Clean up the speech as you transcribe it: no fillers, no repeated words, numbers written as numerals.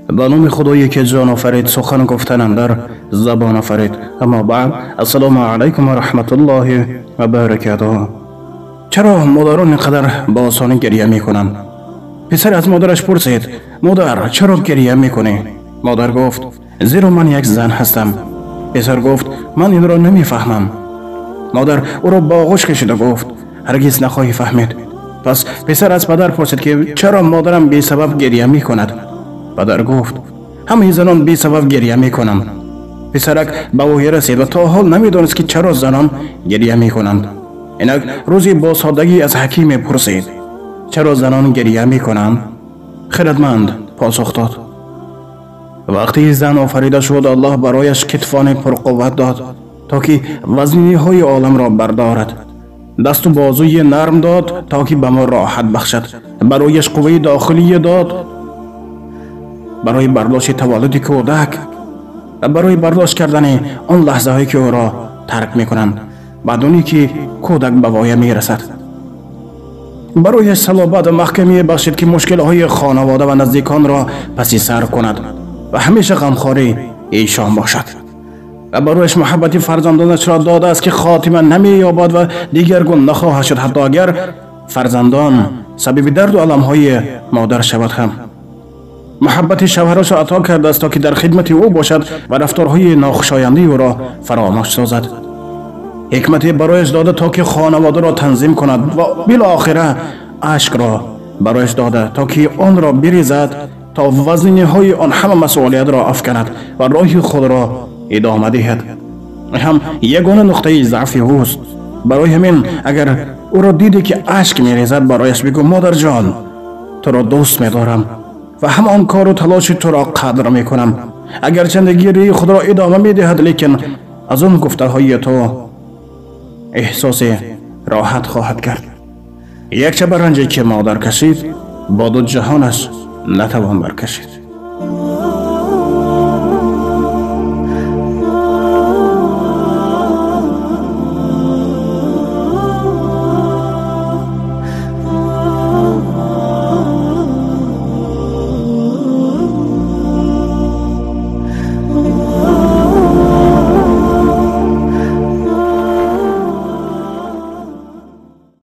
Ба номи Худое ки ҷон офарид, сухан гуфтан андар забон офарид. Аммо баъд, ассалому алайкум ва раҳматуллоҳи ва баракатуҳ. Чаро модарон ин қадар ба осонӣ гиря мекунанд? Писар аз модараш пурсид: модар, чаро гиря мекунӣ? Модар гуфт: зеро ман як зан ҳастам. Писар гуфт: ман инро намефаҳмам. Модар ӯро ба оғӯш кашида гуфт: ҳаргиз нахоҳӣ фаҳмид. Пас писар аз падар пурсид ки чаро модарам бесабаб гиря мекунад? Падар гуфт: ҳамаи занон бесабаб гиря мекунанд. Писарак ба воя расид ва то ҳол намедонист ки чаро занон гиря мекунанд. Инак рӯзе бо соддагӣ аз ҳакиме пурсид: чаро занон гиря мекунанд? Хирадманд посух дод: вақте зан офарида шуд, Аллоҳ барояш китфони пурқувват дод, то ки вазниҳои оламро бардорад. Дасту бозуи нарм дод, то ки ба мо роҳат бахшад. Барояш қувваи дохилие дод барои бардошти таваллуди кӯдак ва барои бардошт кардани он лаҳзаҳое ки ӯро тарк мекунанд, баъд оне ки кӯдак ба воя мерасад. Барояш салобат ва маҳкамие бахшид ки мушкилҳои хонавода ва наздиконро паси сар кунад ва ҳамеша ғамхори эшон бошад. Ва барояш муҳаббати фарзандонашро додааст ки хотима намеёбад ва дигаргун нахоҳад шуд, ҳатто агар фарзандон сабаби дарду аламҳои модар шавад ҳам. Муҳаббати шавҳарашро ато кардааст, то ки дар хидмати ӯ бошад ва рафторҳои нохушояндаи ӯро фаромӯш созад. Ҳикмате барояш дода, то ки хонаводаро танзим кунад ва билохира ашкро барояш дода, то ки онро бирезад, то вазниҳои он ҳама масъулиятро афканад ва роҳи худро идома диҳад. Ҳам ягона нуқтаи заъфи ӯст. Барои ҳамин агар ӯро дидӣ ки ашк мерезад, барояш бигӯ: модарҷон, туро дӯст медорам ва ҳама он кору талоши туро қадр мекунам. Агарчанде гирияи худро идома медиҳад, лекин аз он гуфтаҳои ту эҳсоси роҳат хоҳад кард. Якча ба ранҷе ки модар кашид, бо ду ҷаҳонаш натавон баркашид.